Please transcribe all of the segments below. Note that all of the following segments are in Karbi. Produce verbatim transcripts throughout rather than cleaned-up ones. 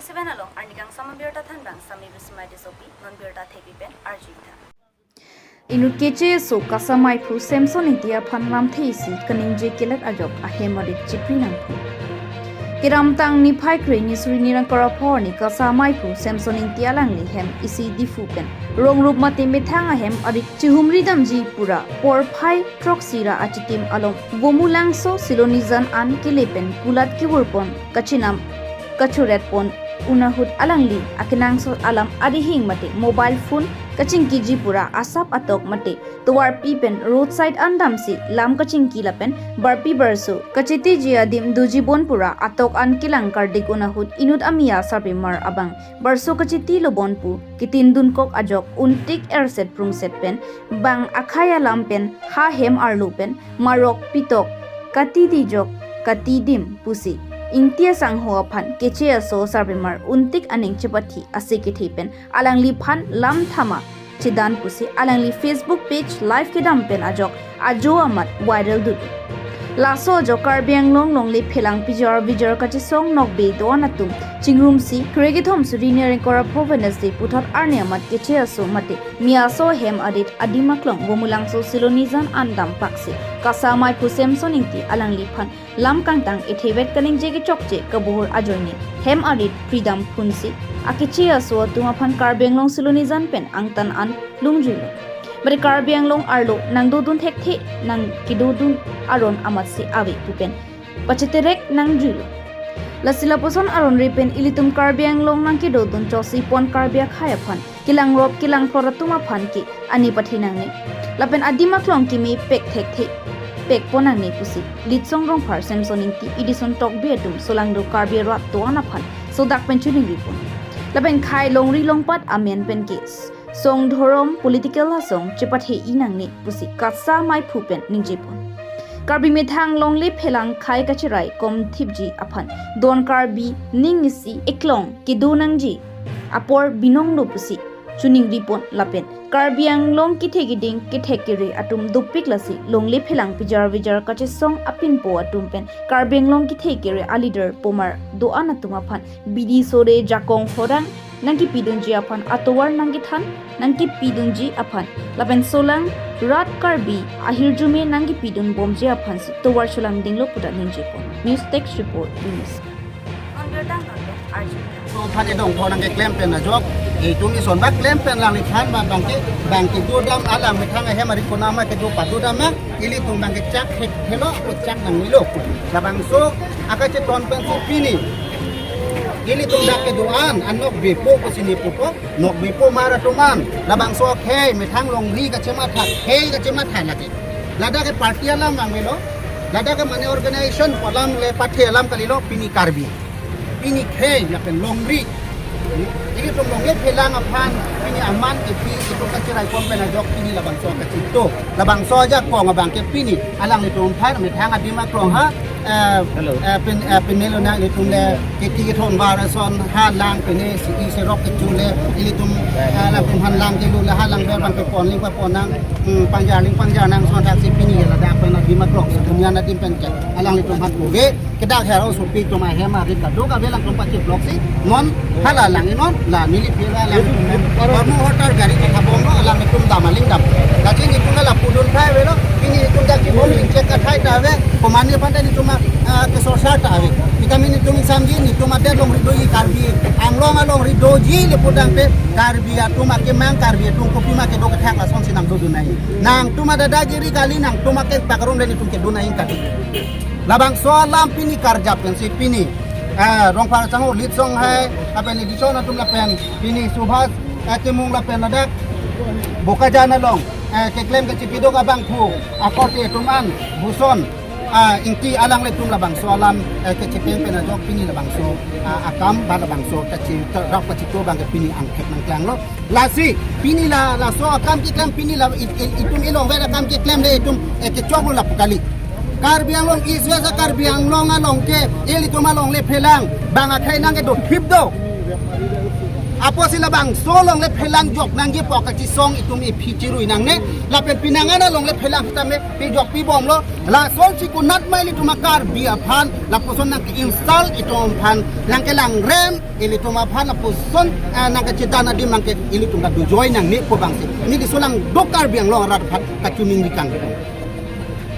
Seven along arnikangsam abirta thanbang Sami Bismai Tissopi, non birta thepi pen arjuitha. Inut K C S O KASA maiphu Samson Ingti aphan lamthe isi kaningje kelet ajok ahem arit chipri nangphu. Kedamtang niphai kre-ni suri ni ingkoi ra pho arni KASA maiphu Samson Ingti alangli hem isi Diphu pen rong rup mate methang ahem arit chihumri damji pura porphai throksi ra achitim along Vomulangso Silonijan an kele pen kulat kevurpon kachinam kachoretpon un ahut alangli akenangsot alam adihing mate mobile phone kachingkiji pura asap atok mate tovarpi pen roadside an damsi lam kachingki lapen barpi barso kachetiji adim dojibon pura atok an kelang kardik un ahut inut amia sarpimar abang barso kacheti lobon pu kitin dunkok ajok untik erset prungset pen bang akhai alam pen ha hem arlo pen marok pitok kati dijok kati dim pusi Ingti asangho aphan K C S O sarpimar untik aning chepathi ase kethe pen alangliphan lam thama chedan pusi alangli Facebook page live kedam pen ajok ajo amat viral dut. Laso ajok Karbi Anglong longle phelang pijar vijar kachesong nokbe do-an atum chingrumsi kre kethom suri ni ingkoi ra pho Wednesday puthot arni amat K C S O mate miaso hem arit adim aklong Vomulangso Silonijan an dampaksi KASA maiphu Samson Ingti alangliphan lam kangtang ethevet kaningje kechokche kabuhur ajoine hem arit pridam phunsi a-K C S O atum aphan Karbi Anglong Silonijan pen angtan an lungjuilo. Mate Karbi Anglong arlo nangdodun thekthe nangkedodun aron amatsi ave pu pen pacheterek nangjuilo. Lasi lapuson aron re pen ilitum Karbi Anglong nangkedodun chotsi pon Karbi akhai aphan kelangrop kelangphlot atum aphan ke ani pathe nangne. Lapen adim aklong keme pek thekthe pekpon nangne pusi Litsong Rongphar Samson Ingti Edison Tokbi atum solangdo Karbi arat do-an aphan sodak pen chiningripon. Lapen khei longri longpat amen pen ke song dhorom political asong chepathe-i nangne pusi KASA maiphu pen ningjepon. Karbi methang longle phelang khei kacherai komthipji aphan don Karbi ning isi eklong kedo nangji apor binong do pusi chiningripon lapen Karbi Anglong kethe keding kethek kere atum dopik lasi longle phelang pijar vijar kachesong apinpo atum pen Karbi Anglong kethe kere a-leader pomar do-an atum aphan bidi sore jakong horang nangkepidunji aphan atovar nangkethan nangkepidunji aphan lapen solang rat Karbi ahirjume nangkepidun bomji aphansi tovar cholangdinglo puta ningjepon. News Desk Report, News. Non birta thanbang arjuitha. So phan edong pho nangkeklem pen ajok itum ison ba klem pen alangliphan ba bangke bangke dodam alam methang ahem arit konama kedo padodam ma ilitum bangke chak thekthe lo o chak nangnelo. Labangso akacheton pensi pini ilitum dak kedo-an anok bepo pusi ne pupo nokbepo mar atum an labangso khei methang longri kachematha khei kachematha lake. Ladak ke party alam vangvelo, ladak ke mane organization pu alam le pathe alam kalilo, pini Karbi, pini khei lapen longri. Ilitum longle phelang aphan pini aman kepi itum kacherai pon pen ajok pini labangso kachito. Labangso ajakong abangke pini alanglitum aphan methang adim aklong ha eh, eh, pin, eh, pinelo nanglitum le kiki kethon var ason ha lang pine si i serok kechu le ilitum eh, latum aphan lang kelu le ha lang ber bang kepon ling papon nang, hmm, pangjar ling pangjar nang son dak si pini ladak pen adim aklong si dunia adim pen ke alanglitum aphan koge kedak hero supi atum ahem arit kaduk abe alangtum pachiplok si non hala lang inon la neli pira lang. Ormu hotar gari ke thabom lo alanglitum dam aling dam. Kachin itum la pudun thai avelo, pini itum dak kibom ling chek kathai ta ave, komani pante itum ah, kesorsar ta ave. Vitamin itum samji itum ade longri doji Karbi Anglong alongri doji le pudang pe Karbi atum akemang Karbi atum kopi ma kedo kethak lasonsi nangdodun nai. Nangtum adadagiri kali nangtum ake pakarum le itum kedun nai kali. Labangso alam pini karjap pensi pini. Ah, Rongphar Sangho Litsong hai, lapen Edison atum lapen, pini Subhas, ah, Timung lapen ladak Bokajan along, eh, keklem kachipidok abangphu, akorte atum an, Buson, ah, Ingti alanglitum labangso alam, eh, kachipeng pen ajok pini labangso, ah, akam ba labangso kachi, rap kachito abangke pini angthek nangklanglo. Lasi, pini la, laso akam keklem pini la, it, it, itum ilongvet akam keklem le itum, eh, kechoklo lapu kali. Karbi Anglong East West Karbi Anglong along ke, ilitum alongle phelang, bang akhei nangkedo thip do. Apotsi labangso longle phelang jok nangji pu kachisong itum iphi chirui nangne. Lapen pinangan alongle phelang tame pijok pibomlo. Lasonsi konat ma ilitum a-Karbi aphan lapuson nangke-insult itum aphan, nangkelangrem ilitum aphan lapuson, eh, nangkechedan adim nangke ilitum ta dojoi nangne pu abangsi. Neli laso lang do Karbi Anglong arat aphan kachiningri kang.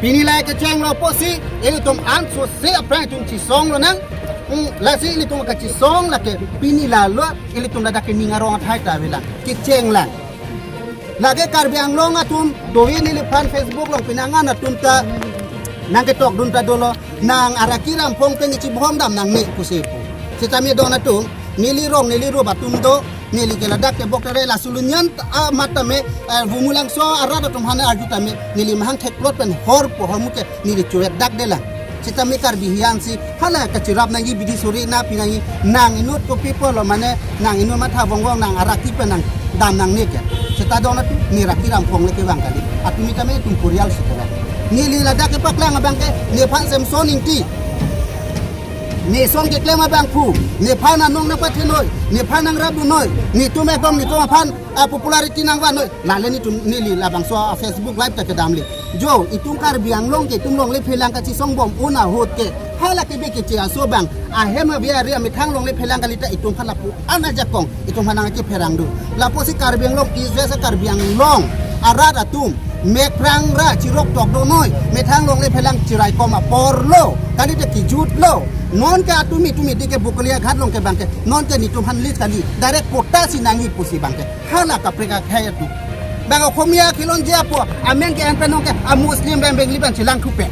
Pini la kechenglo apotsi ilitum ansose aphrang itum chisong lonang. Hmm, lasi ilitum kachisong lake pini lalo ilitum ladak ke ning arong athai ta avelang. Kecheng lang. Lake Karbi Anglong atum dohi neliphan Facebook along pinangan atum ta nangketokdun ta dolo, nang Araki Ramphong pen ichibomdam nangne pusi pu. Sitame don atum, neli rong neli rup atum do, neli ke ladak ke bok tere la sulunyan, ah, matame, eh, Vumulangso arat atum aphan arju tame, neli mahang theklot pen hor po hormu ke neli chuet dak delang. Sitame Karbi hian si hala kachirap nangji, bidi suri na pi nangji, nang inut kopi pulo mane, nang inut matha vong vong nang Araki pen nangdam nangne ke. Seta don atum, ne Araki Ramphong le kevang kali. Atum itame itum purial si kevang. Neli ladak kepaklang abang ke, nephan Samson Ingti. Neson keklem abangphu, nephan anong nangpathenoi, nephan nangrapdunnoi, netum ekdom netum aphan, ah, popularity nangvannoi. Lale netum neli labangso, ah, Facebook Live ta kedamle. Jo, itum Karbi Anglong ke, itum longle phelang kachisong bom un ahut ke. Hala kebe keche aso abang, ahem avi ari amethang longle phelang kali ta itum aphan lapu-an ajakong, itum aphan nangkepherang do. Lapusi Karbi Anglong, East West Karbi Anglong arat atum, mek phrang ra chirok tokdunoi, methang longle phelang chiraikom aporlo, kali ta kijutlo. Non ke atum itum idi ke Bokolia Ghat along ke abang ke, non ke netum aphan list kali, direct patta si nangji pusi abang ke. Hala kaprek akhai atum. Bang Okhomia Khilonjia pu amen ke-en pen non ke a-Muslim bang Bengali bang chelang thupe.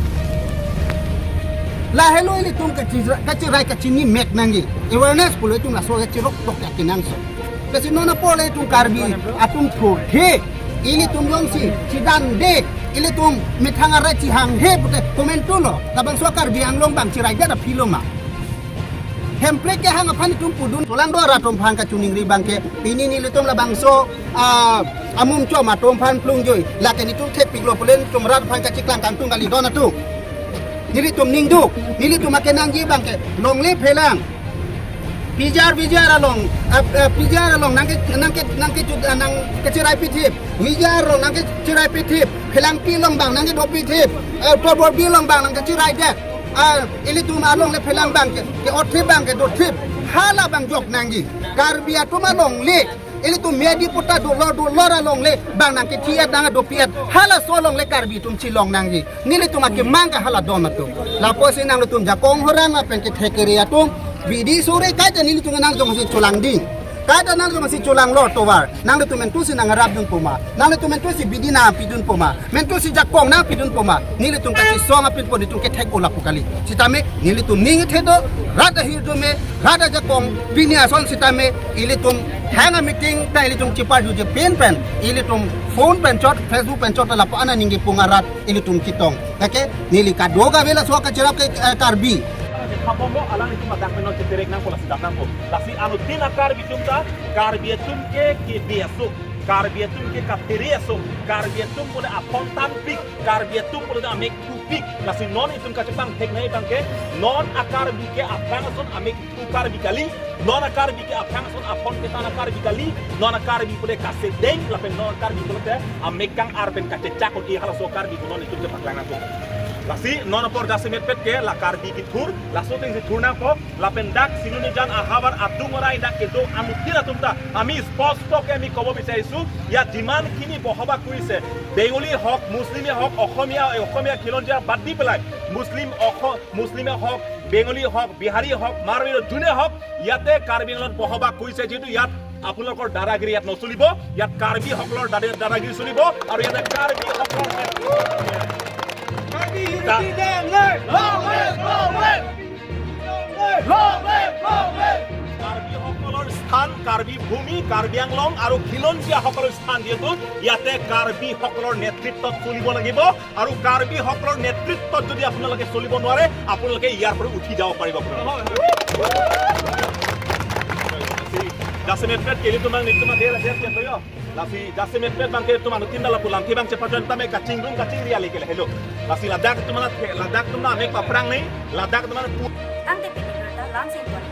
Lahelo ilitum kachi-, kachirai kachini mek nangji. Awareness pulo itum laso kachirok tok akenangsot. Lasi non apor le itum Karbi atum thurthe, ilitum jongsi chidande, ilitum methang arai chihanghe pute komentulo. Labangso Karbi Anglong bang chiraidet aphi lo ma. Hemprek kehang aphan itum pudun. Solang do rat atum aphan kachiningri abang ke, pini nelitum labangso, ah, amumchom atum aphan plungjoi. Lake netum thekpiklo pu le netum rat aphan kachiklang kangtung kali don atum. Nelitum ningduk, nelitum akenangji abang ke, longle phelang. P G R, V G R along, ah, ah, P G R along nangke, nangke, nangke chut, ah, nangkechirai pithip. V G R along nangkechirai pithip. Phelangpi along abang nangkedopi thip. Eh, Torbor Bill along abang nangkechiraidet. Ah, ilitum alongle phelang abang ke, ke-otthip abang kedothip. Hala abang jok nangji. Karbi atum alongle. Ilitum medi puta dolor dolor alongle abang nangkethi-et nangdopi-et. Halaso alongle Karbi atum chilong nangji. Nelitum akemang ke hala don atum. Lapusi nanglitum jakong horang lapen kethek kere atum, bidi suri kaita nelitum nang jongsi cholangding. Kaita nang jongsi cholanglo tovar. Nanglitum mentusi nangrapdun poma. Nanglitum mentusi bidi nangpidun poma. Mentusi jakong nangpidun poma. Nelitum kachisong apin po netum kethek ola pu kali. Sitame nelitum ning thedo, rat ahirjume, rat ajakong, pini ason sitame, ilitum hang a-meeting ta ilitum chiparjuji pinpen, ilitum phone pen chot, Facebook pen chot lapu-an aningje pung arat ilitum chetong. Lake neli kadokave laso kachirap ke, eh, Karbi. Khabomlo alanglitum adak pen non cheterek nangpo, lasi dam nangpo. Lasi anuttin a-Karbi atum ta, Karbi atum ke kebe aso, Karbi atum ke kathere aso, Karbi atum pule aphong tampik, Karbi atum pule amek thupik. Lasi non itum kachepangthek nangji abang ke, non a-Karbi ke aphrang ason amek thu Karbi kali, non a-Karbi ke aphrang ason aphong ketan a-Karbi kali, non a-Karbi pule kasedeng, lapen non a-Karbi pule te amek kang-ar pen kachechak un-e halaso Karbi pu non itum kepaklang nangpo. Lasi non apor jasemetpet ke la Karbi kethur, laso atengsi thur nangpo, lapen dak Sinonijan ahavar adung arai dak kedo anuttin atum ta, আমি স্পষ্টকৈ আমি ক'ব বিচাৰিছো, ইয়াত যিমানখিনি বসবাস কৰিছে, বেংগলী হওক, মুছলিমে হওক, অসমীয়া, অসমীয়া খিলঞ্জীয়া বাদ দি পেলাই, মুছলিম, অস-, মুছলিমে হওক, বেংগলী হওক, বিহাৰী হওক, মাৰোৱাৰী হওক, যোনে হওক, ইয়াতে কাৰ্বি আংলঙত বসবাস কৰিছে, যিহেতু ইয়াত আপোনালোকৰ দাদাগিৰি ইয়াত নচলিব, ইয়াত কাৰ্বিসকলৰ দাদা-, দাদাগিৰি চলিব, আৰু ইয়াতে কাৰ্বিসকলৰ নেতৃত্ব। Karbi unity, long live! Long live! Long live! Long live! Long live! Long live! কাৰ্বিসকলৰ স্থান, কাৰ্বি ভূমি, কাৰ্বি আংলং আৰু খিলঞ্জীয়াসকলৰ স্থান, যিহেতু ইয়াতে কাৰ্বিসকলৰ নেতৃত্বত চলিব লাগিব। আৰু কাৰ্বিসকলৰ নেতৃত্বত যদি আপোনালোকে চলিব নোৱাৰে, আপোনালোকে ইয়াৰ পৰা উঠি যাব পাৰিব আপোনালোকে। Jasemetpet ke ilitum bang netum ader ader ke toyo. Lasi jasemetpet bang ke ilitum anuttin ta lapu lamthe bang chepathan tame kachingrum kachingri ale ke lahelo. Lasi ladak atum na, ladak atum na amek paphrang nangji, ladak atum na pu- Tangte pini birta lamseng tuan